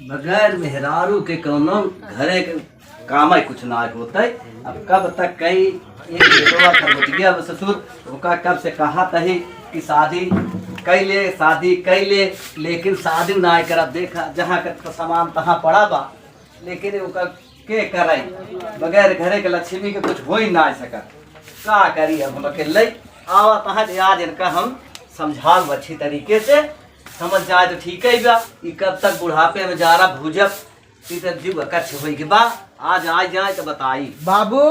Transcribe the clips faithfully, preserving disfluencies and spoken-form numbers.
बगैर मेहरारू के कौनो घरे के कामे कुछ ना होतै। अब कब तक कई एक बेटवा खरगोटिया बा ससुर, ओका कब से कहा तही कि शादी कई ले, शादी कई ले, लेकिन शादी ना करत। देखा, जहाँ का सामान तहाँ पड़ा बा, लेकिन ओका के कराई? बगैर घरे के लक्ष्मी के कुछ हो ही ना सकत। का करी अब हम अकेले? आवा तहाँ आज इनका हम समझाऊ अच्छी तरीके से, समझ जाए तो ठीक ही बा। ई कब तक बुढ़ापे में जारा भूजब? ई तो जीव अकच्छ होई के बा। आज आ जाए तो बताई। बाबू,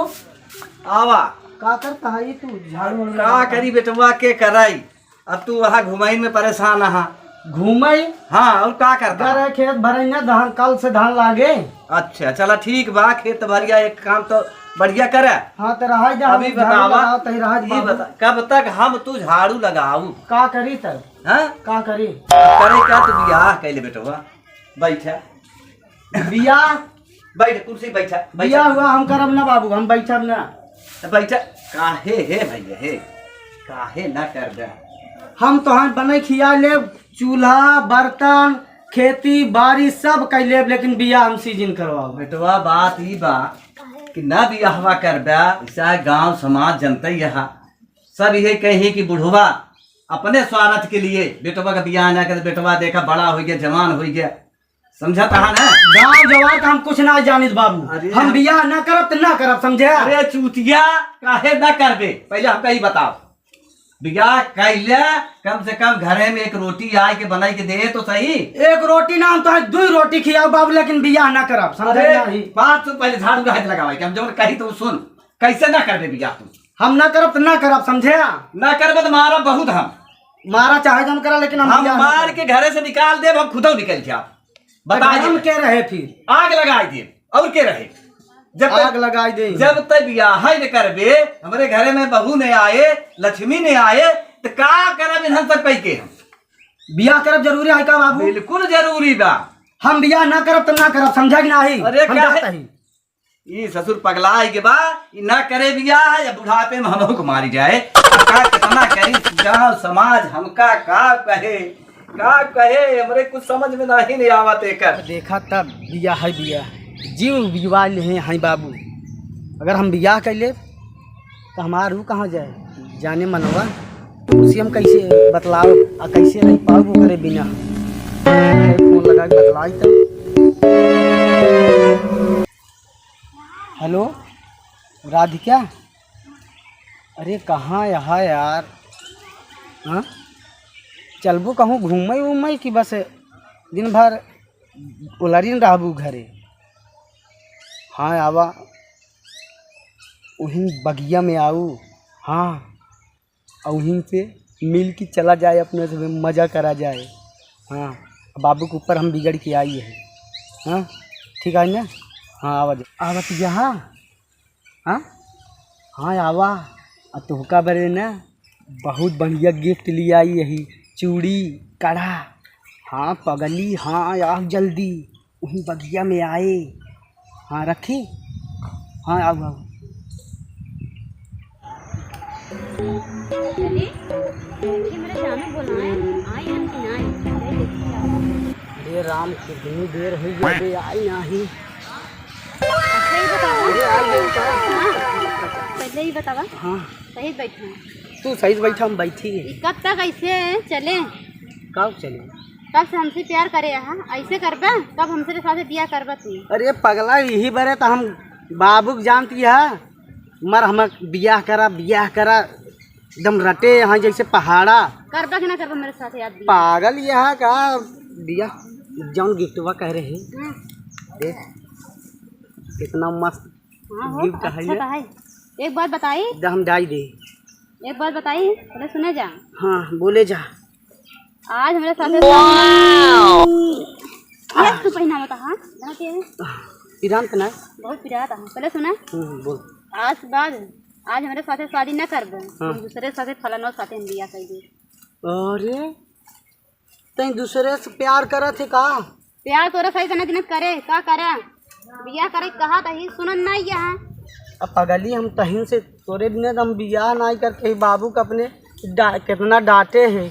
आवा। का करता है ये तू? झाड़ू वाड़ू का लगाता है? करी बेटवा, के कराई? अब तू वहाँ घुमाई में परेशान आहा। घुमाई? हाँ, और का करता? जा रहे खेत भरे ना धान, कल से धान लागे। अच्छा, चला ठीक बा, खेत भरिया एक काम तो बढ़िया करे। हाँ, तो रहाई जा, अभी हम झाड़ू बतावा, लगाओ, तही रहाई ये बाबू। बता, कब तक हम तू झाड़ू लगाऊ? का करी तब? हाँ? का करी? करे क्या तू बियाह कैले बेटवा? बैठा। बियाह? बैठ, कुर्सी बैठा, बैठा। बियाह हुआ, हम करब ना बाबू, हम बैठब ना। तो बैठा। काहे हे भैया हे? काहे ना करबे? हम तोहार बने खिया लेब, चूल्हा, बर्तन, खेती, बाड़ी सब कइ लेब, लेकिन बियाह हम सीजन करवाओ। बेटवा, बात ई बा कि ना बियाहवा करबे, ऐसा गांव समाज जनते यहाँ सब यही कही कि बुढ़वा अपने स्वार्थ के लिए बेटवा का बियाह ना करे। बेटवा देखा बड़ा हो गया, जवान हो गया, समझत हा ना? गाँव जवार का हम कुछ ना जानित बाबू। अरे हम हम बियाह ना करब त ना करब, समझे? अरे चूतिया, काहे ना करबे? पहले हमका ई बताओ, बियाह कैले, कम से कम घरे में एक रोटी आए के बनाई के दे तो सही। एक रोटी ना, हम तोहे दुई रोटी खियाओ बाबू, लेकिन बियाह ना करब, समझे अरे, नहीं? बात सुन, पहले झाड़ू का हाथ लगावे के, हम जवन कही तो सुन, कैसे ना करबे बियाह तू? हम ना करब त ना करब, समझे? ना करबे त मारब बहुत हम। मारा चाहे जौन करा, लेकिन हम हम बियाह ना मार करब। के घरे से निकाल देब, हम खुदौ निकल जाब। बताइए। हम के रहे फिर? आग लगाई देब, और के रहे? जब तक आग लगाई दे। जब तक बियाह ही न करबे, हमरे घरे में बहू न आए, लक्ष्मी न आए, त का करब इन्हन सब कह के हम? बियाह करब जरूरी है का बाबू? बिल्कुल जरूरी बा। हम बियाह ना करब त ना करब, समझा कि नाही? अरे हम काहे? जात ही। ई ससुर पगला है के बा, ई ना करे बियाह, या बुढ़ापे में हमहू को मारी जाए। का कितना करी, गाँव समाज हमका का कहे, का कहे, हमरे कुछ समझ में नहीं, नहीं आवत एकर। देखा तब बियाह है बियाह, जीव बिजवा ले हैं, हैं बाबू। अगर हम बियाह कर ले तो हमार ऊ कहाँ जाए, जाने मनवा, उसी हम कैसे बतलाओ, आ कैसे रह पाओ ओकरे बिना। फोन लगा के बतलाई तो। हेलो, राधिका, अरे कहाँ यहाँ यार? हाँ, चलबू कहूँ घूमे उमे कि बस दिन भर उलरिन रहबू घरे? हाँ, आवा, उहिन बगिया में आऊ। हाँ, और उहिन से मिल के चला जाए, अपने से मजा करा जाए। हाँ, बाबू के ऊपर हम बिगड़ के आई है। हाँ, ठीक है ना? हाँ, आवा जा। आवत यहाँ? हाँ, हाँ, आवा। आ तोहका बरे ना बहुत बढ़िया गिफ्ट ले आई यही, चूड़ी, कड़ा। हाँ पगली, हाँ, आओ जल्दी। वहीं बगिया में आए। हाँ, रखी। हाँ, आओ, आओ। अरे, देखी मेरे जानू बुलाए, आए हैं कि ना आए? चले देखी आओ। अरे राम, कितनी देर हुई है, अबे आई नाही। अच्छा, ये बतावा। अरे, आई गई का? हाँ, पहले ही बतावा। हाँ। सही बैठे हैं। तू सही से बैठा, हम बैठी हैं। ई कब तक ऐसे चले? कब चले? कब से हमसे प्यार करे हैं, ऐसे करबे? कब हमसे साथे बियाह करबे तू? अरे पगला, यही बरे तो हम बाबू के जानती है, मर हम बियाह करा, बियाह करा, एकदम रटे हैं जैसे पहाड़ा। करबे कि ना करबे मेरे साथ यार बियाह? पागल यह का बियाह, जौन गिफ्टवा कह रहे हैं, हम्म। देख कितना मस्त हाँ हो, गिफ्ट है अच्छा ये। तो है। एक बात बताई। द हम डाई दे। एक बात बताई, पहले सुने जा। हाँ, बोले जा। आज हमरे साथे ये तू पहनावत हा, जहाँ के पिरान त ना? बहुत पिरात हा। पहले सुना। हम्म, बोल। आज के बाद, आज हमरे साथे शादी न करबे। हाँ। हम दूसरे साथे फलाना साथे हम बियाह कर दे। अरे, तई दूसरे से प्यार करत है का? प्यार तोरे सही तना दिन करे, का करे? बियाह करे कहा तही सुनन नहीं यहाँ। अब पगली, हम तहिन से तोरे बिना हम बियाह नहीं करते ही, बाबू का अपने डा-, कितना डांटे हैं।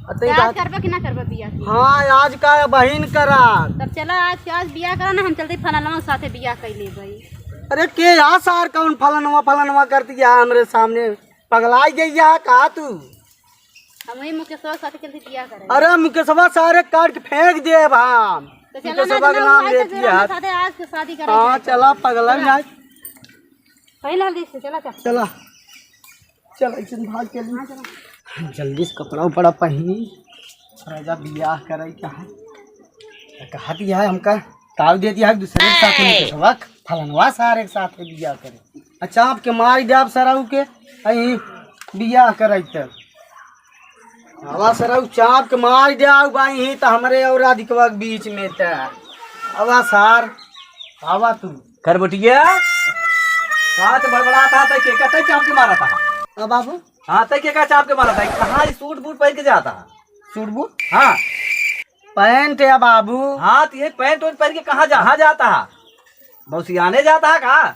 अतई तो आज बात करबा कि ना करबा बियाह के? हाँ, आज का बहिन करा। तब चला आज, आज बियाह करा ना, हम चलते फलानवा साथे बियाह कर लेबई। अरे के यार सार कौन फलानवा फलानवा करती है हमरे सामने? पगलाई गई है का तू? हम वही मुकेशवा के साथे चलते बियाह करे। अरे मुकेशवा सारे काट के फेंक देब हम। तो चला ना, मुकेशवा के ना नाम भाई, तो लेती चला है। ना, साथे आज के शादी करे हाँ, के। चला पगला चला। ना। पहले हल्दी से चला, चल। चला। चल, ऐसे भाग के ली। हाँ, चला। जल्दी से कपड़ा उपड़ा पहनी। राजा बियाह करे क्या है? तो कहा दिया है हमका, ताव दे दिया है दूसरे के साथ में, तो सबक फलनवा सारे के साथ में बियाह करे। आ चाप के मार दे आप सरऊ के, अहीं बियाह करे तो। आवा सरऊ चाप के मार दे आओ भाई, ही तो हमरे और राधिकवा के बीच में तो। आवा सार, आवा तू। खरबुटिया, कहाँ से बड़बड़ाता है, तै के का, तै चाप के मारा था? अब बाबू? हाँ, तै के का चाप के मारा था? कहाँ ई सूट बूट पहन के जाता है? सूट बूट? हाँ। पैंट या बाबू। हाँ, तो ये पैंट वैंट पहन के कहाँ जा, कहाँ जाता है? मौसियाने जाता है का?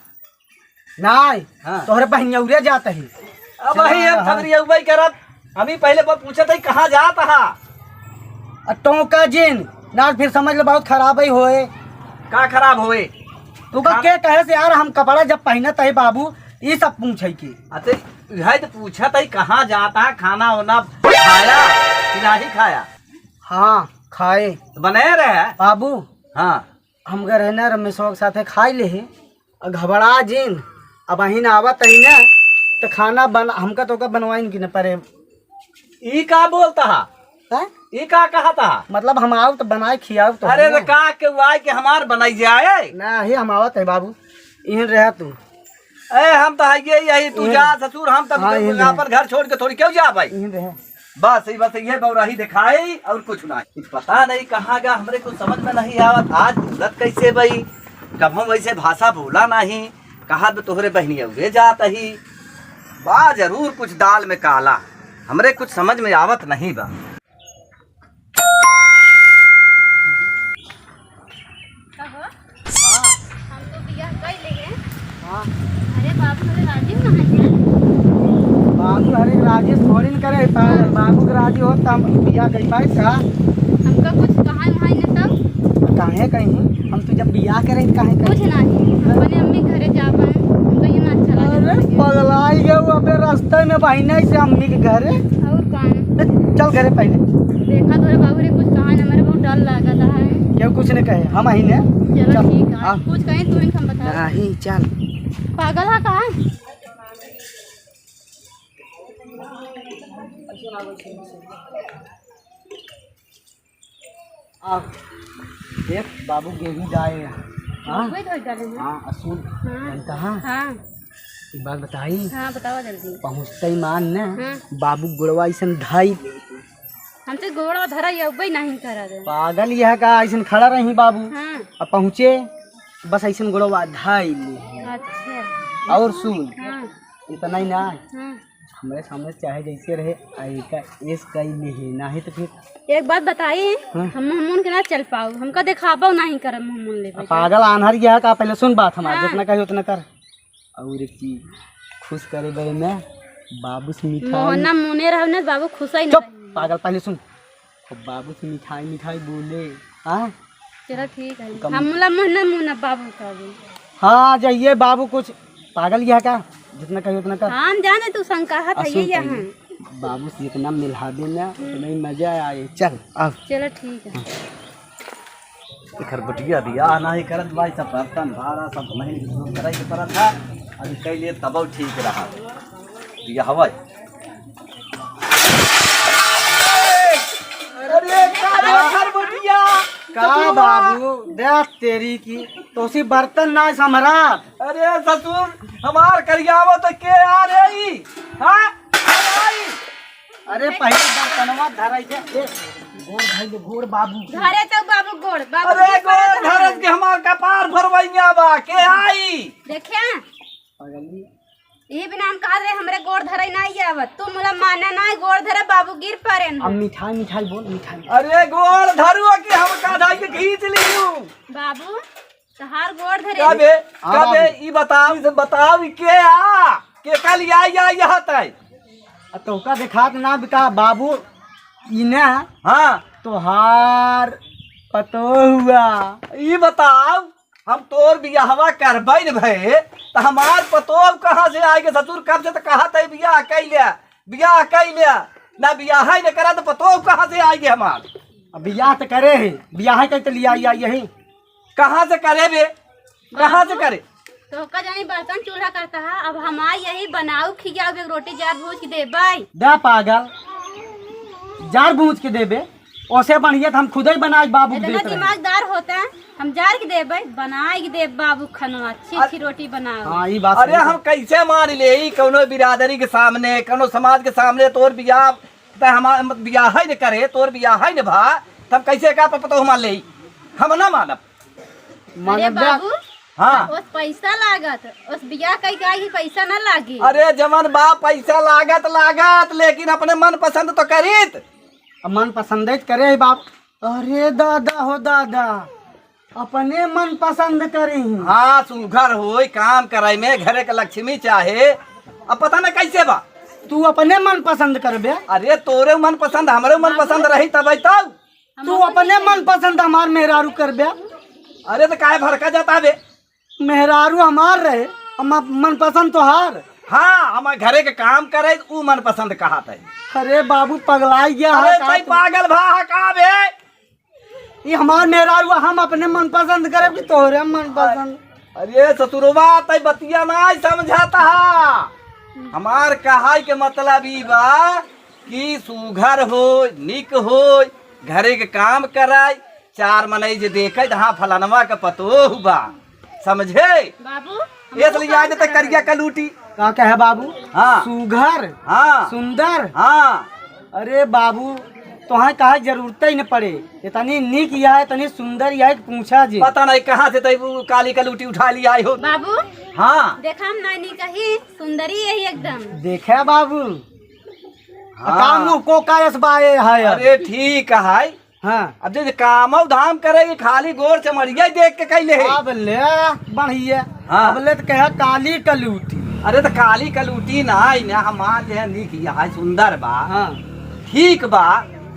नहीं, हाँ। तोहरे बहिनियौरे जात ही। अब वही हम हाँ। थगरी अगुवाई करब। हम ही पहले ब-, पूछत ही, कहाँ जात हा? आ, टोंका जिन, ना फिर समझ लो बहुत खराब ही होए। का खराब होए? तू का हाँ। के कहे से यार, हम कपड़ा जब पहनत ही बाबू, ये सब पूछे के। अच्छा, यह तो पूछत ही, कहाँ जात हा, खाना वाना खाया कि नहीं खाया? हाँ, खाए। तो बनाए रहे? बाबू, हाँ। हम गए रहे ना रमेशवा के साथे खाई ले ही, आ घबरा जिन, अब अहिन आवत ही ना, तो खाना बन-, हमका तो का बनवाइन की न परे। ई का बोलता हा? हैं? ई का कहता हा? मतलब हम आउब तो बनाए खियाउब तो अरे हम रे ना। का के वाई के हमार बनाई जाए? ना ही हम आवत ही बाबू, इहन रह तू। ए, हम तो हइये यही, तू इहन जा रह। ससुर, हम तब हाँ, इहन रह। अपन घर छोड़ के थोड़ी क्यों जा भाई? इहन रह। बस, ई बस ये बौराही दिखाई और कुछ ना। ई पता नहीं कहाँ गा, हमरे कुछ समझ में नहीं आवत। आज बोलत कैसे बई, कब हम वैसे भाषा बोला नहीं। कहा तो तोहरे बहनी अउरे जात ही। बा जरूर कुछ दाल में काला, हमरे कुछ समझ में आवत नहीं बा। कहो? हाँ। हम तो बियाह कई लेहे। हाँ। अरे बाबू, हरे राजी में कहाँ है? बाबू हरे राजी थोड़ी न करे, पा-, बाबू के राजी होत त हम बियाह कई पाई का? हमका कुछ कहा वहाँ न तब? काहे कहीं? हम तो जब बियाह करे काहे कहीं? कुछ नहीं, हम अपने अम्मी के घरे जा पाए, हमका ये ना अच्छा लगे। अरे पगलाई गए, वो अपने रास्ते में बहिना से अम्मी के घरे। और कौन? ए, चल घरे पहले। देखा तोरे बाबू रे, कुछ कहा न, हमारे बहुत डर लागत है। केहू कुछ नहीं कहे, हम अहिन है। चलो चल, ठीक है, आ। कुछ कहीं तू इनका बता। नहीं, चल। पागल है का? आ, देख बाबू गेहूं डाए हैं। हाँ? वही तो डाले हैं। हाँ, असूल हाँ। जानता है? हाँ। एक बात बताई? हाँ, बतावा जल्दी। पहुँचते ही मान ने, हाँ। बाबू गोड़वा ऐसन धाई। हमसे गोड़वा धरा ये अब्बे नहीं करा दे। पागल यह का, ऐसन खड़ा रही बाबू। हाँ। अब पहुँचे, बस ऐसन गोड़वा धाई ले। अच्छा। और सुन, हाँ। इतना ही ना, हाँ। हमरे सामने चाहे जैसे रहे, आइका एस कई लिहे, नाही तो फिर एक बात बताई, हाँ। हम मुंह मुन के ना चल पाऊ, हमका देखाबो नहीं करब मुंह मुन लेबे अब के। पागल आन्हर यह का, पहले सुन बात हमार, हाँ। जितना कही उतना कर। और एक चीज, खुश करे बरे में बाबू से मिठाई। मोहना मुने रहब ना बाबू, खुश ही चुप, नहीं। पागल, पहले सुन। अब बाबू से मिठाई, मिठाई बोले, हाँ? चलो ठीक है, कम- हम मुला मुन्ना मुन्ना बाबू का भी। हाँ, जाइए बाबू, कुछ पागल यह का, जितना कही उतना कर। हम जाने तू संकाहत आ, है सुन ये पहले, यहाँ। बाबू से जितना मिलहा देना, उतना ही मजा आए। चल, अब। चलो ठीक है। हाँ। एकर बिटिया बियाह नाही करत बा, ई सब बर्तन भाड़ा सब हमही के शुरू करे के पड़त है। अभी कई लिए तब ठीक रहा। बियाह हवा। अरे का रे एकर बिटिया? का बाबू, देख तेरी की, तोसी बर्तन ना संभरा। अरे ससुर, हमार करियावा तो के आ रे ई? हाँ? अरे पहले बर्तनवा धराई दे, दे। गोड़ धराई दे, गोड़ बाबू की। धरे तो बाबू गोड़, बाबू अरे की गोड़ परत धरत है। के हमार कपार भरवैया बा, के आई? देखिया। पगली। ई बिना हम कहा रहे, हमरे गोड़ धरे नहीं आवत। तू मुला माने नहीं, गोड़ धरे बाबू गिर पड़े न। अब मिठाई, मिठाई बोल, मिठाई। अरे गोड़ धरुआ के हम का धाई के खींच लियू। बाबू। तहार गोड़ धरे। का बे? हाँ, का बे? बाबू। ई बताओ, ई बताओ, ई के आ? के कल आई, आई, आई तय? आ तोहका देखात ना बिका बाबू, ई ना? हाँ। तोहार पतोहुआ। ई बताओ, हम तोर बियाहवा करबै न भए, त हमार पतोह कहाँ से आइगे ससुर? कब से त कहत है बियाह कइ ले, बियाह कइ ले, ना बियाह ही न करा त पतोह कहाँ से आइगे हमार? अब बियाह त करे है, बियाह ही कइ त लिया आई यही। कहाँ से करे बे? कहाँ से करे? तोहका जानी बर्तन चूल्हा करता है, अब हमार यही बनाऊ खियाऊ एक रोटी जार भूज के देबै। दे पागल, जार भूज के देबे, ओसे बढ़िया त हम खुदे बनाई बाबू के इतना देत रहे। दिमागदार होता है, हम जार के देबै, बनाई के देब बाबू खनवा, अच्छी अच्छी रोटी बनाओ। हाँ, ई बात अरे सही हम है। कैसे मान ले ई कौनो बिरादरी के सामने, कौनो समाज के सामने तोर बियाह, त हमार बियाह ही न करे, तोर बियाह ही न भा, त हम कैसे का पतोह मान ले? हम ना मानब। अरे मानब जा। बाबू, हाँ। ओस पैसा लागत, ओस बियाह कई के आई ही पैसा ना लागी। अरे जवन बा पैसा लागत, लागत, लेकिन अपने मन पसंद तो करीत। अब मन पसंद ही करे ही बाप। अरे दादा हो दादा, अपने मन पसंद करे ही। हाँ, सुघर होई, काम करे में घरे के लक्ष्मी चाहे। अब पता ना कैसे बा। तू अपने मन पसंद करबे। अरे तोरे मन पसंद, हमरे मन पसंद रही तब तब। तू अपने मन पसंद हमार मेहरारू करबे। अरे त काहे भड़का जाता बे? मेहरारू हमार रहे, हम मनपसंद तोहार। हाँ, हमार घरे के काम करे, ऊ मनपसंद कहत है। अरे बाबू, पगलाई गया है अरे का तई तू? पागल भा है का बे? ई हमार मेहरारू, हम अपने मनपसंद करे कि तोहरे मनपसंद? अरे ससुरवा, तई बतिया नाई समझत हा। हमार कहाई के मतलब ई बा कि सुघर होय, निक होय, घरे के काम कराय, चार मनई जे देखै, त हाँ, फलनवा के पतोह बा, समझे? बाबू, ये हमको तो लिया काम देते करावे। करिया कलूटी। का कहे बाबू? हाँ। सुघर? हाँ। सुंदर? हाँ। अरे बाबू, तोहार कहा जरूरत ही न पड़े, इतनी निक यह है, इतनी सुंदर यह है कि पूछा जे। पता नहीं कहाँ से तई वो काली कलूटी उठा लिया हो। बाबू, हाँ। देखा हम नानी कही सुंदरी यही एकदम। देखे बाबू, हाँ। का मुँह को का यस बाए है अब? अरे ठीक है। हाँ। अब जैसे कामो धाम करे कि खाली गोर चमड़िया देख के कैले है। अब ले बढ़िया। हाँ। अब ले तो कहे काली कलूटी। अरे तो काली कलूटी ना आई ना, हमार जे है निक यह है, सुंदर बा। हाँ। ठीक बा,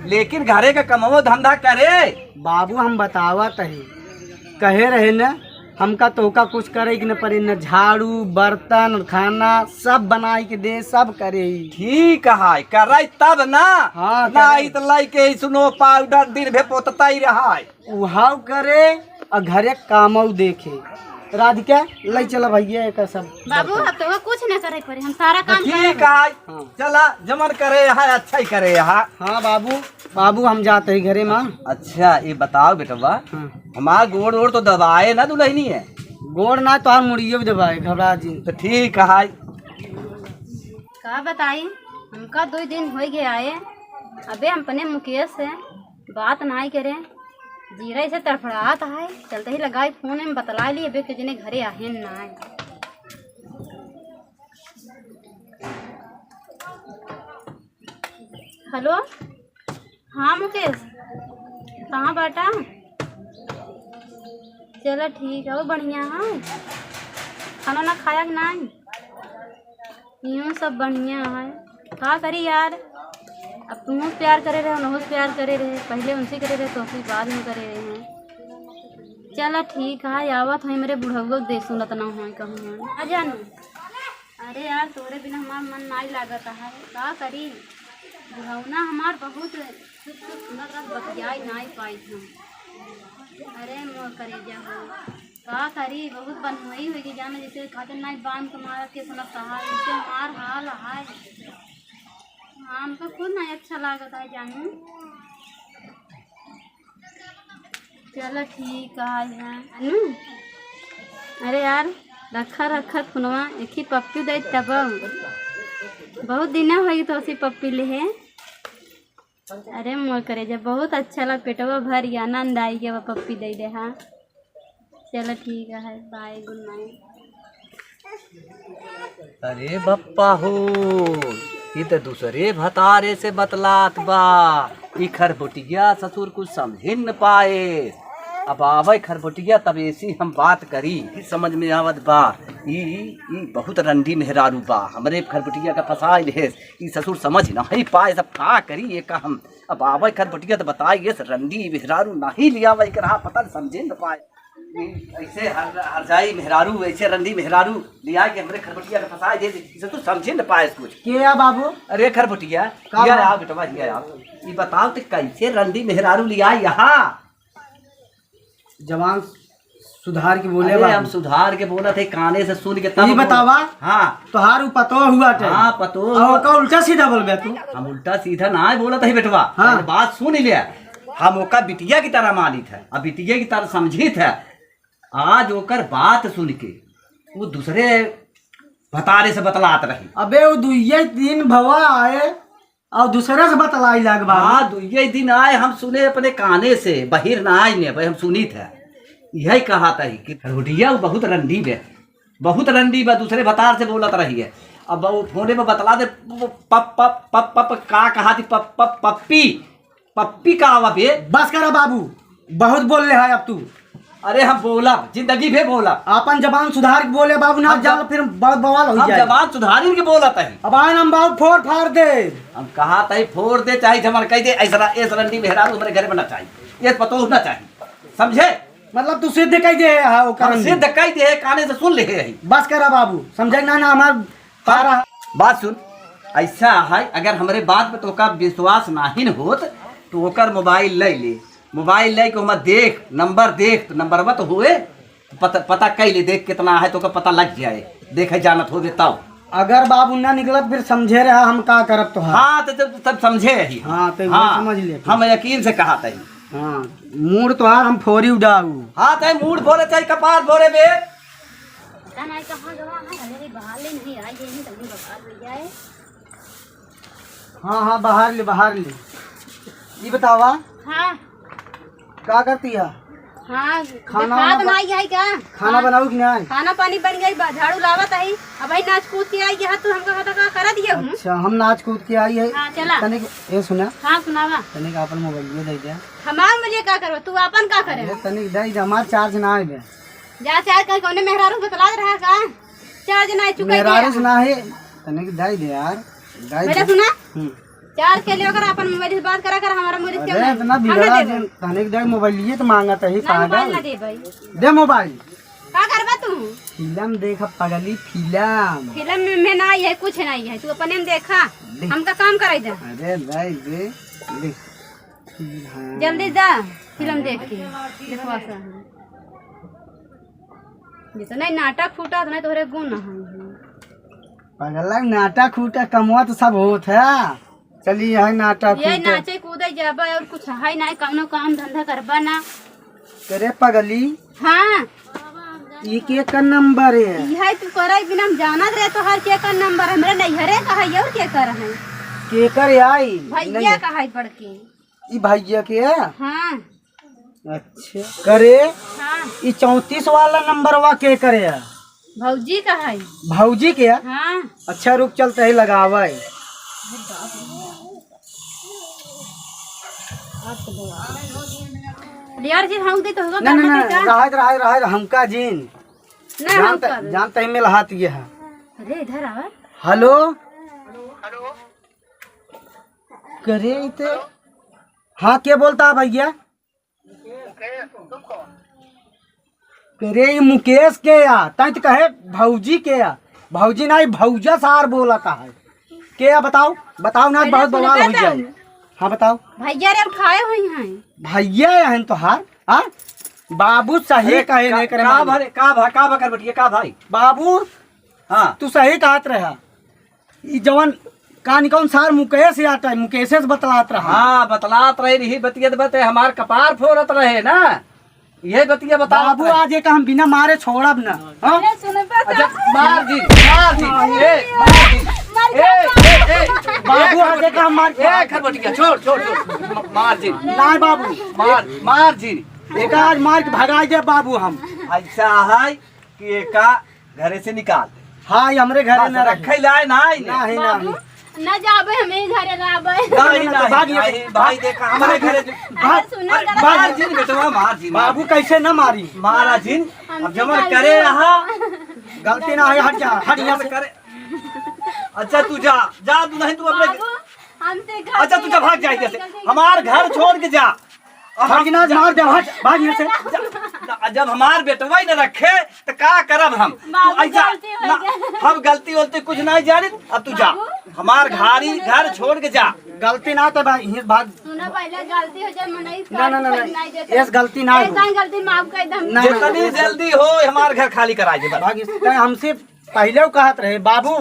लेकिन घरे का कमवो धंधा करे। बाबू हम बतावत ही, कहे रहे न, हमका तोहका कुछ करे के न पड़े, न झाड़ू, बर्तन, खाना, सब बनाई के दे, सब करे ही। ठीक है, करे तब ना। हाँ, ना करे। आई त लाई के ही सुनो पाउडर दिन भे पोतता ही रहा है। उहाव करे और घरे कामऊ देखे। राधिका, ले चला भैया एक सब बाबू, बर्तन। अब तो कुछ न करे पड़े, हम सारा काम ठीक करे। है। हाँ। चला, जमन करे यहाँ, अच्छा ही करे यहाँ। हाँ बाबू, बाबू हम जाते ही घरे मा। अच्छा, ये बताओ बेटवा, हाँ। हमार गोड़ ओड़ तो दबाए ना दुल्हनी है? गोड़ ना, तोहार मुड़ियो भी दबाए, घबरा जी। तो ठीक है। का बताई, हमका दो दिन हो गए आए, अबे हम अपने मुकेश से बात नाई करे, जीरा ऐसे तड़फड़ात है, चलते ही लगाई फोन में बतला ली, अबे के जने घरे आहे नाई। हेलो, हाँ मुकेश, कहाँ बाटा? चला ठीक है, वो बढ़िया है। खाना ना खाया कि नाई? यूँ सब बढ़िया है। का करी यार, अब तुहूँ प्यार करे रहे, उनहूँ प्यार करे रहे, पहले उनसे करे रहे तो फिर बाद में करे रहे हैं। चला ठीक है, आवत है मेरे बुढ़ऊ दे सुनत ना हो कहूँ। आ जानू। अरे यार, तोरे बिना हमार मन नाई लागत है, का करी? बुढ़ौना हमार बहुत चुप चुप सुनत रहत, बतियाई नाई पाइत हम। अरे मोर करेजा हो, का करी? बहुत बनमई होई गई जाना, जैसे खातिर नाई बांध के मारत के सुनत कहा, जैसे हमार हाल है। हाँ, हमको खुद नाई अच्छा लागत है जानू। चलो ठीक है, है। अनु, अरे यार, रखा रखा फोनवा, एक ही पप्पी दे तब। बहुत दिन हो गई तो उसी पप्पी ले है। अरे मोर करेजा, बहुत अच्छा ला, पेटवा भर गया, आनंद आई गया, वो पप्पी दे दे, हाँ। चलो ठीक है, बाय, गुड नाइट। अरे बप्पा हो, ई त दूसरे भतारे से बतलात बा। ई खरबुटिया ससुर कुछ समझे न पाए। अब आवै खरबुटिया, तब ऐसी हम बात करी। ई समझ में आवत बा, ई, ई बहुत रंडी मेहरारू बा, हमरे खरबुटिया का फंसाइ लेहेस। ई ससुर समझ नाहीं पाए, सब का करी ये का हम। अब आवै खरबुटिया त बताई, ये रंडी मेहरारू नाहीं लियावै के रहा, पता न समझे न पाए। ई ऐसे हर, हर जाई मेहरारू, ऐसे रंडी मेहरारू लिया के हमरे खरबुटिया का फंसाइ दे, ई ससुर समझे न पाए कुछ। के या बाबू? अरे खरबुटिया, का या बा? आ बेटवा, या आ। ई बताओ त कैसे रंडी मेहरारू लिया यहाँ? जबान सुधार के बोले अरे, बा। हम सुधार के बोलत है, काने से सुन के तब ई बोल। बतावा। हाँ। तोहार उ पतोह हुआ टे। हाँ, पतोह। और का उल्टा सीधा बोलबे तू? हम उल्टा सीधा ना बोलत है बेटवा। हाँ। पहले बात सुन ले। हम ओका बिटिया की तरह मानित है, अब बिटिया की तरह समझित है। आज ओकर बात सुन के वो दूसरे भतारे से बतलात रही। अबे, वो दुइये दिन भवा आए, और दूसरे से बतलाई लाग बा। हाँ, दुइये दिन आए, हम सुने अपने काने से, बहिर ना आए ने, भाई हम सुनी थे। यही कहा था कि खरबुटिया वो बहुत रंडी बे, बहुत रंडी बा, दूसरे भतार से बोलत रही है। अब वो फोने में बतला दे, पप, पप, पप, पप, का कहा थी, पप, पप, पप्पी, पप्पी का आवा बे? बस करा बाबू, बहुत बोल ले है अब तू। अरे हम बोलब, जिंदगी भे बोलब। आपन जबान सुधार के बोले बाबू, ना हम जान जब-, फिर बड़ बवाल हो हम जाए। जबान सुधारी के बोलत है। अब आए हम बाबू फोड़ फाड़ दे। हम कहा तही फोड़ दे, चाहे जमन कह दे, ऐसा, ऐसा रंडी मेहरारू हमारे घर में ना चाहिए, ये पतोह ना चाहिए, समझे? मतलब तू सिद्ध कह दे, हाँ, ओकर हम रंडी। सिद्ध कह दे, काने से सुन ले है। बस करा बाबू, समझे ना, ना हमार पारा। बात सुन, ऐसा है, अगर हमरे बात पे तोका विश्वास नाहीं न होत, तो ओकर मोबाइल ले ले, मोबाइल लेके ओमा देख, नंबर देख, तो नंबरवा तो होए, पता, पता कइ ले, देख कितना है, तोका पता लग जाए, देखे जानत होबे तब। अगर बाबू ना निकलत, फिर समझे रहा, हम का करब तोहार। हाँ, तो जब सब समझे ही। हाँ, तो वो हाँ, समझ ले। हम यकीन से कहा तही। हाँ, मूड़ तोहार हम फोरी उड़ाऊ। हाँ, तो मूड़ फोरे चाहे कपार फोरे बे। पता नहीं कहाँ गवा है, अरे बाहर ले नहीं आई, यही तभी बवाल हो जाए। हाँ, हाँ, बाहर ले, बाहर ले। ई बतावा। हाँ। का करती है? हाँ, खाना खाना वाना बनाई है क्या? खाना हाँ। बनाऊ कि नहीं? खाना पानी बन गई बा, झाड़ू लावत आई। अब भाई नाच कूद के आई है, तू हमका कहता का कर दिया हूँ? अच्छा, हम नाच कूद के आई है। हाँ, चला। तनिक, ए सुना। हाँ, सुनावा। तनिक आपन मोबाइल दे दे। हमार मोबाइल का करबा? तू आपन का करे? अरे, तनिक दे दे, हमार चार्ज ना आए बे। जा चार्ज कर, कौने मेहरारू बतला रहा का? चार्ज ना चुका मेहरारू से ना है, तनिक दे दे यार, दे मेरा दे। सुना? हम्म। चार्ज के लिए अगर अपन मोबाइल से बात करा कर, हमारा मोबाइल से अरे, ना, इतना हम ना बिगड़ा देबे। जिन, तनिक दे मोबाइल, ये तो मांगत है, ना, मोबाइल पागल। ना देबे। दे मोबाइल। का करबा तू? फिल्म देख पगली, फिल्म। फिल्म में, में ना है, कुछ नहीं है, तू अपने में देखा, दे। हमका काम कराई दे। अरे दे, दे, दे। हाँ। जल्दी जा, फिल्म देख के देखवा सा। जितना ही नाटक फूटा, उतना ही तोहरे गुण है। पगला, नाटक फूटा, कमवा तो सब होत है। चली, यही नाटक यही फूटा। नाचे कूदे जाबा और कुछ है ना, कौनो काम धंधा करबा ना। करे पगली। हाँ। ई के का नंबर है? यही तू करे बिना हम जानत रहे, तोहर के का नंबर है? हमरे नैहरे का है और के कर है? के कर आई? भैया नहीं। का है बड़के। ई भैया के है? हाँ। अच्छा। करे, हाँ। ई चौंतीस वाला नंबरवा के करे है? भौजी का है। भौजी के है? हाँ। अच्छा, रुक, चलते ही लगावे। यार जी, हम दे तो होगा ना, ना, ना, का? रहत, रहत, रहत, हमका जीन। ना, जानत, हमका दे। जानत ही मिल हाथ ये है। अरे, इधर आवा। हेलो। करे इते, हाँ, के बोलता है भैया? करे ई मुकेश के या, तैं तो कहे भौजी के या, भौजी ना, ई भौजा सार बोलता है। के या बताओ, बताओ ना, अरे बहुत बवाल हो जाए। हाँ, बताओ। भैया रे उठाए हुई हैं। भैया हैं तोहार, हाँ? बाबू सही अरे कहे का, नहीं करे का मालूम। भा-, का भा-, का भा कर बटिया, का भाई? बाबू, हाँ। तू सही कहत रहा। ई जवन कान कौन सार मुकेश आटे, मुकेशे से बतलात रहा। हाँ, बतलात रहे, यही बतियत बते हमार कपार फोड़त रहे ना। ये बतिया बता बाबू, आज एक हम बिना मारे छोड़ब ना। हाँ? अरे सुन बे, अच्छा, मार दी, मार दी, ए, मार दी। मर ए, जा। ए, ए, बाबू, ए, आज एक हम मार ए, खरबटिया, छोड़, छोड़, छोड़। म-, मार दी। ना बाबू। मार, मार दी। एक आज मार के भगाई दे बाबू हम। ऐसा है कि एका घरे से निकाल। हाँ, ये हमरे घरे बस, ना रखे। रखे लाए ना, आई ना। नहीं, बाबू, नहीं। ना जाबे, हम ही घरे रहबे। नहीं, नहीं, भाग यहाँ से। नहीं, भाई, देखा, हमारे घरे जो भाग, अरे, सुना भाग, जरा। मार जिन बेटवा, मार जिन, मार बाबू, जिन। कैसे ना मारी? मारा जिन, हम अब जमन निकाल करे दे। रहा। गलती ना है, हट जा, हट यहाँ से। करे। अच्छा, तू जा, जा, तू नहीं, तू अपने बाबू, हमसे घर अच्छा, से तू जा, भाग जा यहाँ से। हमार घर छोड़ के जा। अब हम भागीनाथ जा- मार दे, भाग, भाग यहाँ से। जा- ना, जब हमार बेटवा ही न रखे, तो का करब हम? तू बाबू, ऐसा गलती हो ना, गया। हम गलती वलती कुछ नहीं जानित। अब तू जा, बाबू, हमार गलती घारी नहीं घर करब। छोड़ के जा। गलती ना तो भाई, हिंस भाग। सुना, पहले गलती हो जाए, मनई ना, ना, ना, ना। नहीं देते। ऐस गलती ना हो। ऐसा गलती माफ कर दे हम। ना, ना, ना। जितनी जल्दी हो, हमार घर खाली कराई दे बस। भाग इस, तै हमसे पहले वो कहत रहे, "बाबू,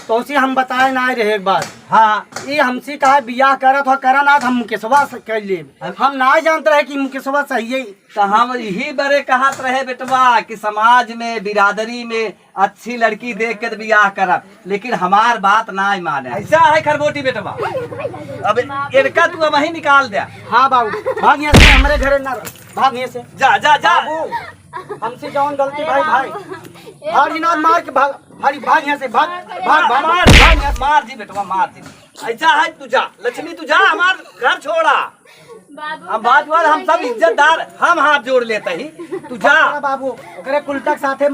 तोसे हम बताए ना रहे एक बात।" हाँ। ये हमसे कहा, "बियाह करत हो, करा ना, हम मुकेशवा से कर लेब।" हम हम ना जानत रहे कि मुकेशवा सही है। तो हम यही बरे कहत रहे बेटवा कि समाज में, बिरादरी में अच्छी लड़की देख के तो बियाह करब, लेकिन हमार बात ना माने। ऐसा है खरबोटी बेटवा, अब इनका तू अब वहीं निकाल दे। हाँ बाबू, भाग यहाँ से, हमारे घरे ना रह, भाग यहाँ से। जा, जा, जा। बाबू, हमसे जौन गलती भाई, भाई। भाग जी ना, मार के भाग, भाग, भाग यहाँ से, भाग, भाग, भाग, मार, भाग यहाँ से। मार जी बेटवा, मार जी। ऐसा है, तू जा, लक्ष्मी, तू जा, हमार घर छोड़ा। बाबू, हम बात बात, हम सब इज्जतदार, हम हाथ जोड़ लेते ही, तू जा। बाबू, ओकरे कुलटा के साथे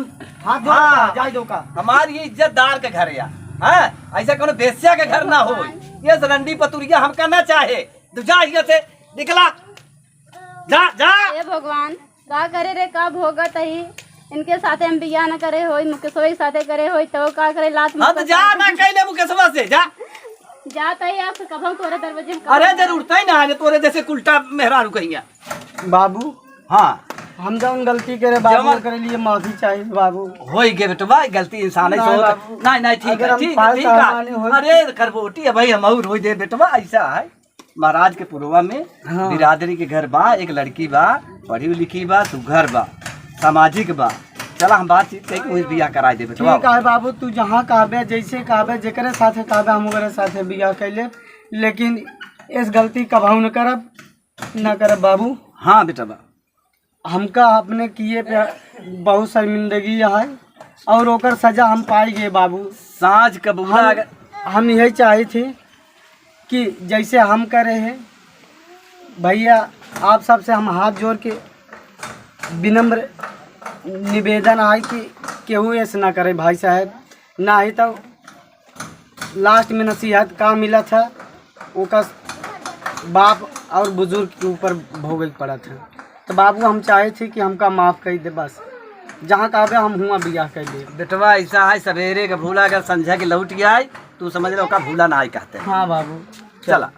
हाथ जोड़ हाँ। के जाए दो का। हमार ये इज्जतदार के घर है, हैं? ऐसा कोनो बेस्या के घर ना हो। ये रंडी पतुरिया हमका ना चाहे, तू जा यहाँ से, निकला, जा, जा। हे भगवान, का करे रे, का भोगत ही? इनके साथे हम बियाह न करे होई, मुकेशवा के साथे करे होई, तो का करे, लात हाँ, तो मुक्का जा खाए। ना कहले मुकेशवा से, जा। जात ही आप कभो तोरे दरवाजे में अरे, कभो जरूरत ही ना है, तोरे जैसे कुलटा मेहरारू कहिया। बाबू, हाँ। हम जौन गलती करे बाबू, जवन ओकरे लिए माफी चाहिए बाबू। होई गे बेटवा, गलती इंसान है, नहीं सोच। बाबू। नहीं, नहीं, ठीक अगर है, हम ठीक है, पाँच ठीक साल है। माने होई। अरे, खरबोटी है भाई, हम और होई दे बेटवा, ऐसा है। महाराज के पुरवा में हाँ। बिरादरी के घर बा, एक लड़की बा, पढ़ी लिखी बा, सुघर बा, सामाजिक बा। चला हम बातचीत करके वही बियाह कराई देबे। ठीक है बाबू, तू जहाँ कहबे, जैसे कहबे, जेकरे साथे कहबे, हम ओकरे साथे बियाह कर लेब, लेकिन इस गलती कभाऊ न करब, न करब बाबू। हाँ बेटा बा। हमका अपने किए पे बहुत शर्मिंदगी है और ओकर सजा हम पाई गए बाबू। साँझ का बुला हम, अगर हम यही चाहे थे कि जैसे हम करे हैं भैया, आप सबसे हम हाथ जोड़ के विनम्र निवेदन है कि केहू ऐसे ना करे भाई साहब, ना ही तो लास्ट में नसीहत का मिलत है, ओकर बाप और बुजुर्ग के ऊपर भोगे के पड़त है। तो बाबू, हम चाहे थे कि हमका माफ कर दे बस, जहाँ कहबे हम हुआँ बियाह कर ले। बेटवा ऐसा है, सवेरे के भूला अगर संझा के लौट आए, तू समझ ले ओका भूला ना आए कहते हैं। हाँ बाबू। चला।